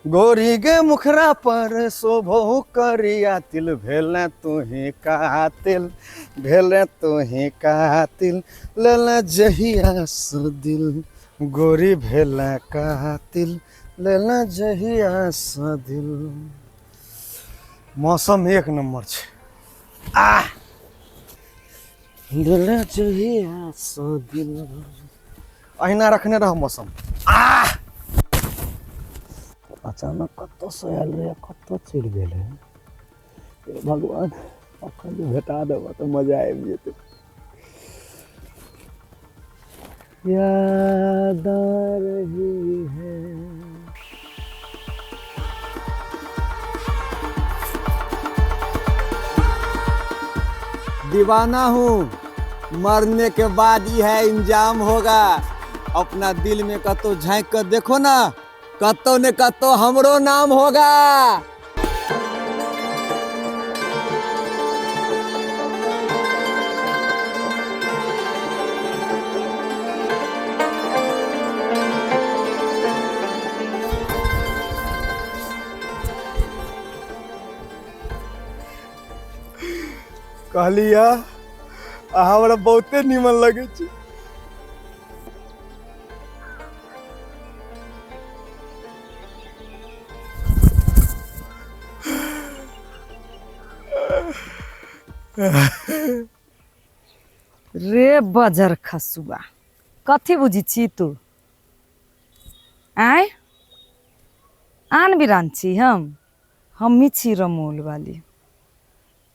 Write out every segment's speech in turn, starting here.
गोरी गे मुखरा पर शोभो करिया तिल, भेले तुही कातिल, भेले तुही कातिल, लेले जहिया से दिल, गोरी भेले कातिल, लेले जहिया से दिल। मौसम एक नंबर छै। आह, लेले जहिया से दिल, अहिना रखने रह मौसम। आह, अचानक कतऽसँ आयल रहै, कतऽ चलि गेलै? हे भगवान, अखन जे भेटा देबऽ तऽ मजा आबि जेतै। याद आ रही है। दीवाना हूँ, मरने के बाद ही है इंजाम होगा। अपना दिल में कतो झांक कर देखो ना, कतो ने कतो हमरो नाम होगा। कहलिया अहाँ हमरा बहुते नीमन लगै छै। रे बजर खसुआ, कथी बुझी छी तू? आँय, आन बिरान छी हम? हमही छी रमौल वाली।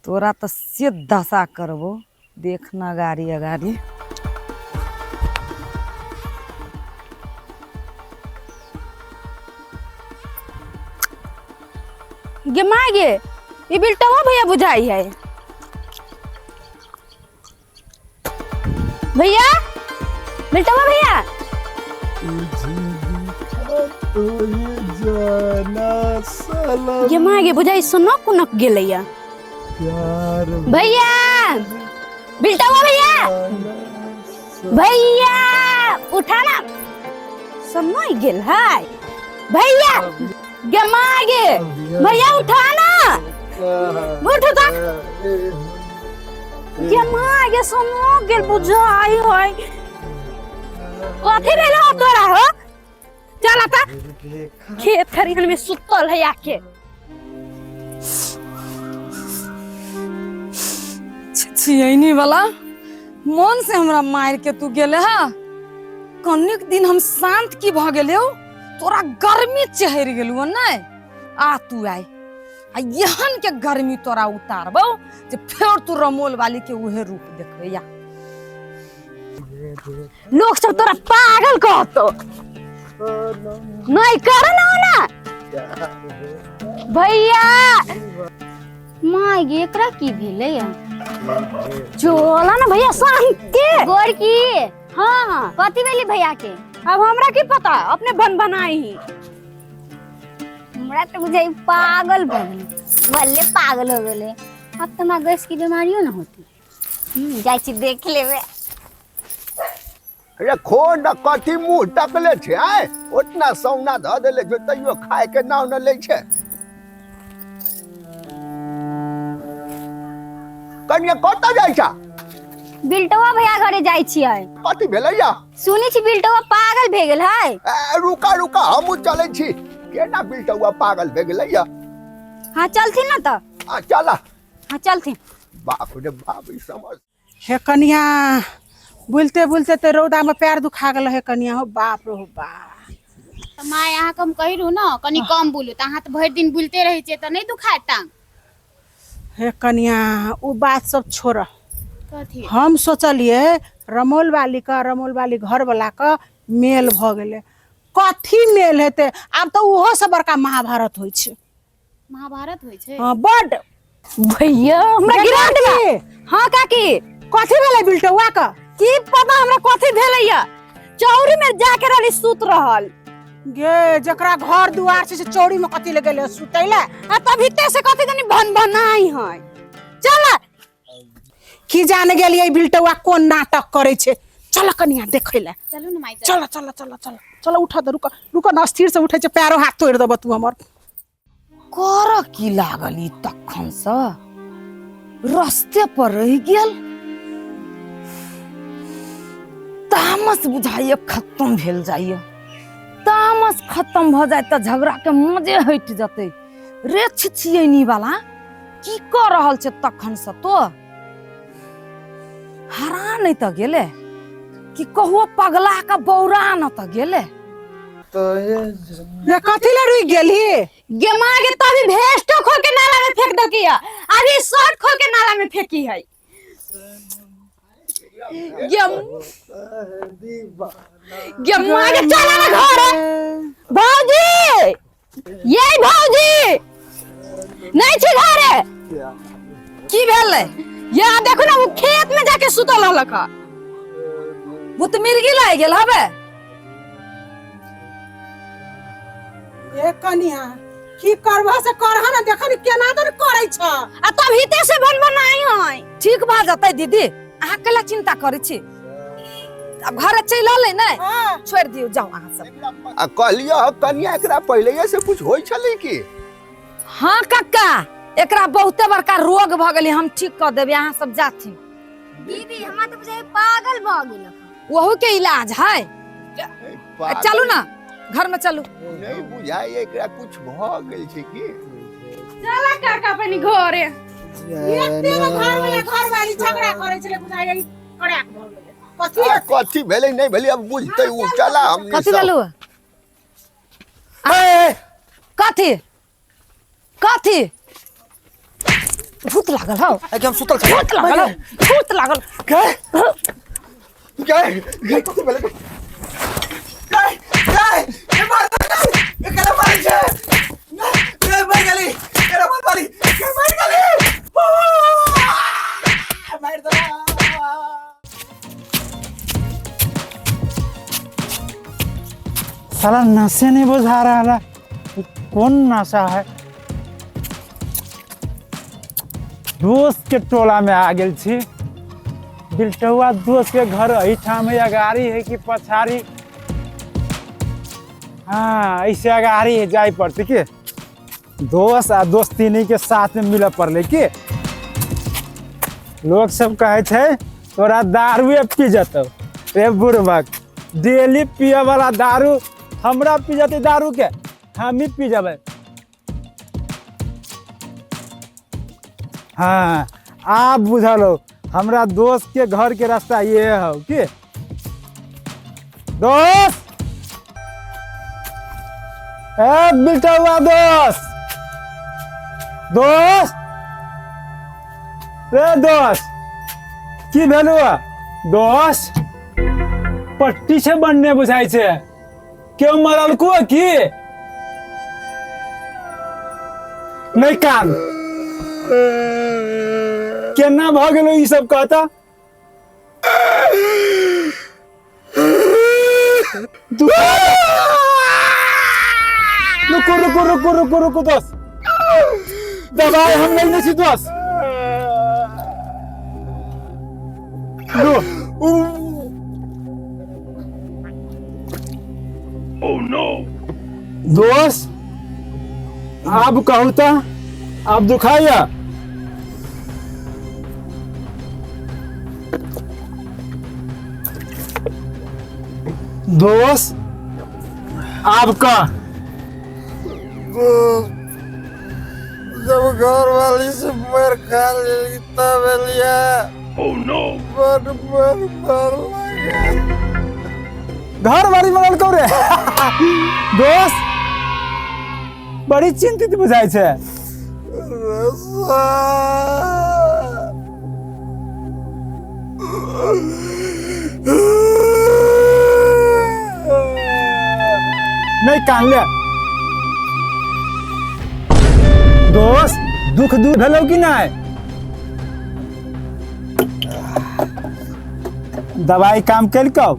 तोरा तऽ से दशा करबो, देख न गाड़ी अगाड़ी। गे माँ गे, ई बिल्टवा भैया बुझाई है। भैया, बिल्टवा भैया। गे माँ गे, बुझाई सुनक कुनक गेलैया। भैया, बिल्टवा भैया, भैया उठा ना, सुनक गेल है भैया। गे माँ गे, भैया उठा ना, उठ उठा। गे माँ गे, सुनक गेल बुझाई है। कथी भेल हो तोरा हो? चल आता, खेत खरिहन में सुतल है आके। छियनी वाला मन से हमरा मार के तू गेले हा। कनिक दिन हम शांत की भ गेलियौ, तोरा गर्मी चढ़ि गेलौ नै? आ तू आइ आ एहन के गर्मी तोरा उतारबौ जे फेर तू रमोल वाली के उहे रूप देखबै। या लोग सब तोरा पागल कहतो। नहीं कर ना ना भैया। माय गे, एकरा की भेलै? चलो ना भैया शांति। गोरकी। हाँ। कथी भेलै भैया के? अब हमरा की पता, अपने बन बनाई ही। हमरा तो बुझाई पागल भऽ गेलै, भले पागल हो गेलै। अब तऽ हमरा गैस की बीमारियो न होती। जाइ छी देख लेबै। अरे खो न, कथी मुँह तकले छै? आय ओतना सौना धऽ देले छै तैयो खाय के नाम न लै छै। कनिया, कतऽ जाइ छा? बिल्टवा भैया घरे जाइ छियै। कथी भेलैया? सुनै छी बिल्टवा पागल भए गेल है। ए, रुका रुका, हमहूँ चलै छी। केना बिल्टुआ पागल भए गेलैया? हाँ, चलथिन ना तऽ। आ चला। हाँ, चलथिन। बाप रे बाप, ई समझ। हे कनिया, बुलते बुलते तऽ रौदामे पैर दुखा गेल। हे कनिया, हो बाप रे हो बाप। तऽ माय, अहाँके हम कहि रहू ने कनि कम बोलू, तऽ अहाँ तऽ भरि दिन बुलिते रहै छियै, तऽ नहि दुखायत टांग? हे कनिया, ओ बात सब छोड़। कथी? हम सोचलियै रमौल वाली के, रमौल वाली घरवला के मेल भऽ गेलै। कथी मेल हेतै? आब तऽ ओहो से बड़का महाभारत होइ छै। महाभारत होइ छै? हँ, बड। भैया हमरा गिरा देला। हाँ काकी। कथी भेलै बिल्टौआ के? की पता हमरा कथी भेलैया, चौरी में जाके रहली सुत रहल। गे, जकरा घर दुआर छै से चौरी में कथी ले गेलै सुतै ले? आ तभी ते से कथी तनी भन भनाई है। चल। की जाने गेलियै बिल्टौआ कोन नाटक करै छै। चल कनिया देखै ले। चलू ने माई। चल चल चल चल चल, उठ दे, रुक रुक न, स्थिर से उठै छै, पैरो हाथ तोड़ि देबऽ तू हमर। कर की लागल ई तखन से रस्ते पर रहि गेल। तामस बुझाइए खत्म भेल जाइए। तामस खत्म भऽ जाय तऽ झगड़ा के मजे हटि जतै। रे छिछियनी वाला की कऽ रहल छै तखन से? तो हरा नहि तऽ गेलै कि कहुओ पगला के बौरा न तऽ गेलै। रे कथी ले रुकि गेलही? गे माँ गे, तो अभी भेस्टो खोल के नाला में फेंक दलकी है, अभी शर्ट खोल के नाला में फेंकी है। गे गे माँ गे, चला ना घर। भौजी, ये भौजी नहीं छी घरे? की भेलै? ये देखो ना, वो खेत में जाके सुतल रहलक ह। भूत मिर्गी लागि गेल हबे। ए कनिया, की करबह से करह ने, देख ने केना दन करै छ। आ तब हिते से बन बनाई है। ठीक भऽ जेतै दीदी, अहाँ कैला चिंता करै छी? आब घरे चलि अलै ने, छोड़ि दियौ, जाउ अहाँ सब। आ कहलियो कनिया, एकरा पहिले से कुछ होइ छलै की? हाँ कक्का, एकरा बहुते बड़का रोग भऽ गेलै, हम ठीक कऽ देबै, अहाँ सब जाथिन। दीदी, हमरा तऽ बुझाइ पागल भऽ गेल। ओहू के इलाज है। चलू ना घर में चलू। नहीं बुझाइ एकरा कुछ भऽ गेल छै की। चला काका अपनी घरे। एते ने घर वाला घर वाली झगड़ा करै छलै, बुझाइ कड़ाक भऽ गेलै। कथी? आ, कथी भेलै नहीं भेलै अब बुझतै उ। चला हमनी कथी सब। भेलू? कथी कथी? भूत लागल हौ। ए, हम सुतल छी। भूत लागल हौ, भूत लागल। के के के कथी भेलै? के के के मार देलकै? ए, केना मारै छै? ए, मर गेली, केना मार मारी, के मर गेली, मार देला। साला नशे नहीं बुझा रहा है, कौन नशा है? दोस्त के टोला में आ गेल छी। बिलटौआ दोस्त के घर एहिठाम है, अगाड़ी है कि पछाड़ी? हाँ, ऐसे अगाड़ी है, जाय पड़ते के दोस्त आ दोस्तीनी के साथ में मिले पड़ले के लोग सब कहे छै तोरा दारुए पी जतौ। रे बुढ़बक, डेली पिए वाला दारू हमरा पी जतै? दारू के हम ही पी जबै। हाँ, आब बुझल हो हमरा दोस्त के घर के रास्ता ये हो की। दोस्त, ए बिलटौआ दोस्त, दोस्त रे दोस्त, की भेलौ? दोस्त, पट्टी से बनने बुझाइ छै, केओ मरलको की नहीं? कान केना भऽ गेलो ई सब कहता? रुको रुको रुको रुको रुको दोस्त, दवाई हम लेने छी दोस्त। लो। दोस्त, आब कहू तऽ आब दुखाइया? दोस्त, आब कह। जब घर वाली से मार खा लेली तब एलिया। बड़ बड़ बड़ लागे। घर वाली मरल कौ रे दोस्त? बड़ी चिंतित बुझाइ छै। रसा। नहीं कानले दोस्त, दुख दूर भेलौ कि नहीं? दवाई काम केलकौ?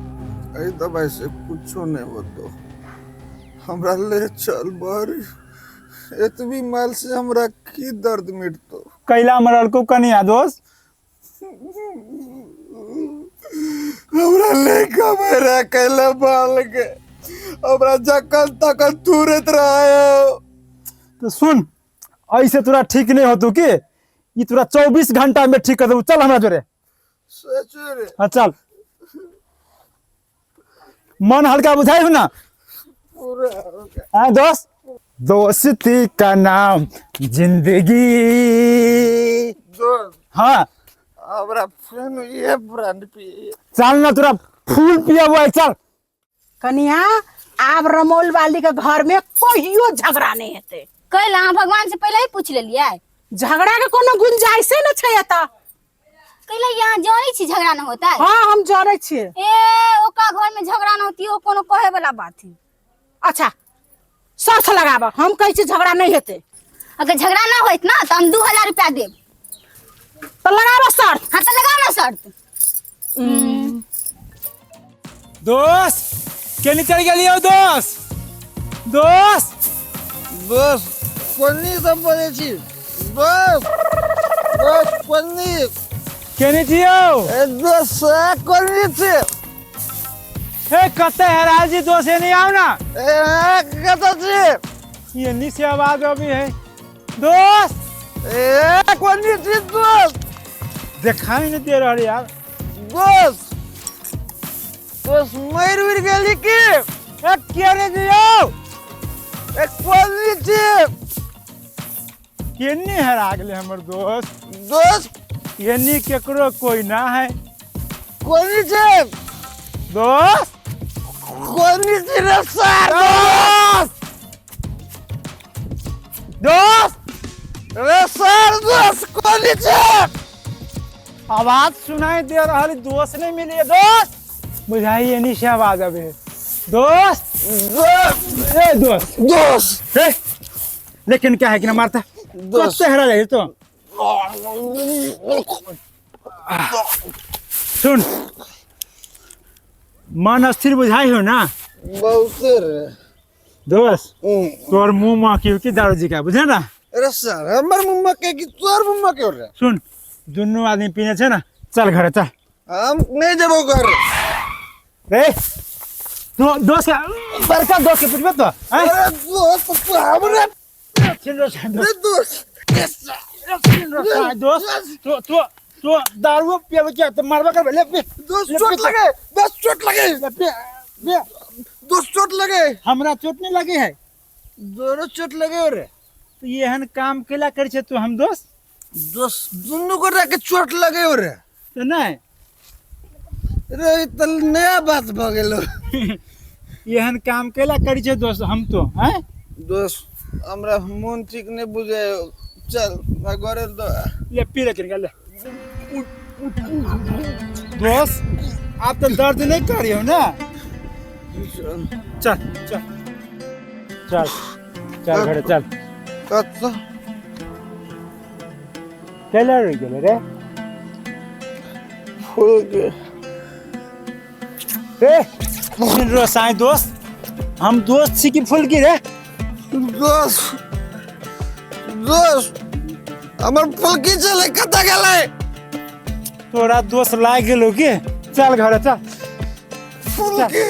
एहि दवाई से कुछो नहीं होतो। हमरा ले चल बड़ी, एतबी माल से हमरा की दर्द मिटतो? कैला मरलकौ कनिया दोस्त? हमरा ले बबेरा कैले बाल के हमरा जखन तखन तुरत रहे। तो सुन, ऐसे तोरा ठीक नहीं होतू की, ई तोरा 24 घंटा में ठीक कर देबू। चल हमरा जोरे। सच रे? हाँ चल, मन हल्का बुझाई हो ना? पूरा हल्का। हाँ दोस्त, दोस्ती का नाम जिंदगी। दोस्त। हाँ। हमरा फ्रेंड ये ब्रांड पी। चल ना, तोरा फूल पिया हुआ है, चल। कनिया, आब रमौल वाली के घर में कहियो झगड़ा नहीं हेतै। कैला अहाँ भगवान से पहले ही पूछ लेलियै? झगड़ा के कोनो गुंजाइशे न छै एतऽ। कैला यहाँ जानै छी झगड़ा न होता है? हाँ, हम जानै छियै। ए ओका घर में झगड़ा न होती, ओ कोनो कहे वाला बात है? अच्छा, शर्त लगाब, हम कहै छी झगड़ा नहीं हेतै। अगर झगड़ा ना होइत ना तो हम 2000 रुपया देब। तो लगाब शर्त। हाँ तो लगाओ ना शर्त। दोस्त, केनी चल गेलियो दोस्त? दोस्त। दोस्त, कोनी सब बोले छी दोस्त? दोस्त, कोनी केने छियो? ए दोस्त, कोनी छी? हे कते हेराल जी दोस्त, एने आओ ना। ए कत छी? एनी से आवाज अभी है दोस्त। ए कोनी छी दोस्त? दिखाई नहीं दे रहा यार। दोस्त, दोस्त, मर उर गेली की? ए केने जियो? ए कोनी छी? केनी हेरा गेले हमर दोस्त? दोस्त, एनी केकरो कोई ना है। कोनी छी? दोस्त, कोनी छी रे सर? दोस्त, दोस्त रे सर, दोस्त कोनी छी? आवाज सुनाई दे रहा है, दोस्त नहीं मिली है दोस्त। बुझाई एनी से आवाज अबे है दोस्त। दोस्त। ए दोस्त। दोस्त। ए, लेकिन क्या है कि ना मारता दोस्त। कत्ते हरा जाए तो सुन, मन अस्थिर बुझाई हो ना? बहुत रे। दोस्त, तोर मुंह माँ की की दारू जी का बुझे ना? अरे सर, हमर मुंह के कि तोर मुंह के रे? सुन, दुनू आदमी पीने छे ना, चल घरे चल। हम नहीं जेबो घर। रे तो दोस्त का बड़का दोस्त के पूछबे तो हैं? अरे दोस्त, तू हमरे छिन रो छिन रे दोस्त। रो दोस्त, तो तो तो दारू पियाबे क्या तो मारबा करबे? ले पी। दोस्त, चोट लगे दोस्त, चोट लगे। ले पी पी। दोस्त, चोट लगे। हमरा चोट नहीं लगे है? दोनों चोट लगे रे। तो ये एहन काम केला कर छे तू हम दोस्त? दोस्त, दुनू गोटा के चोट लगे रे। तो नहीं रे, ई त नया बात भ गेलो। एहन काम केला करी छे दोस्त हम तो हैं? दोस्त, हमरा मन ठीक नहीं बुझे, चल हमरा घरे दो। ले पी ले किनका ले। दोस्त, आप तो दर्द नहीं कर रही हो ना? चल चल चल चल घरे चल। कत केला रह गेले रे? फूल के। रे सुन रो साईं दोस्त, हम दोस्त छी कि फूल की रे? दोस्त, दोस्त, हमर फुलकी चले कत गेलै? तोरा दोस्त लाग गेलो की? चल घरे चल। फुलकी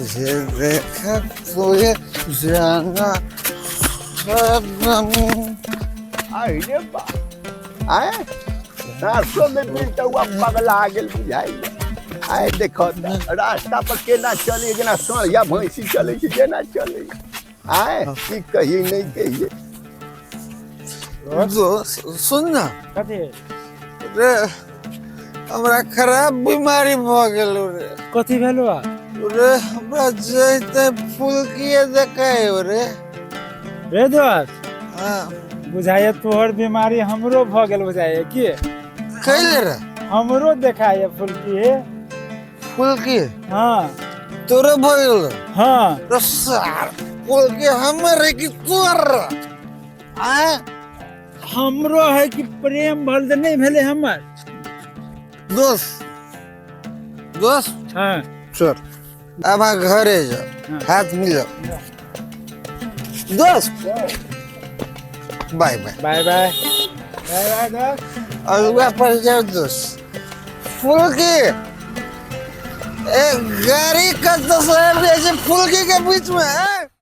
जे देखा तोरे जाना सनम। आई रे बा, आए सरसों में मिलता हुआ पगला गेल बुझाई। आए देखो रास्ता पर केना चले, जेना साँढ़ या भैंसी चले छै जेना चले। आए की कहिए नहीं कहिए। दोस्त, सुन ना। कथी? रे हमरा खराब बीमारी भ गेलो रे। कथी भेलो? रे हमरा जैते फुलकिए देखाय रे। रे दोस्त। हाँ। बुझाइए तोहर बीमारी हमरो भ गेल बुझाइए की? कैले रे? हमरो देखाइए फुलकी हे। फुलकी? हाँ। तोरो भ गेल? हाँ। रे सार, फुलकी हमर है कि तोर? आय हमरो है कि प्रेम भल त नहीं भेले हमर। दोस्त, दोस्त। हाँ। चल अब अहाँ घरे जाओ। हाँ। हाथ मिलो दोस्त, bye bye. Bye bye bye bye दोस्त। अगुआ पर जाओ दोस्त। फुलकी। ए गाड़ी का तस्वीर ऐसे फुलकी के बीच में है।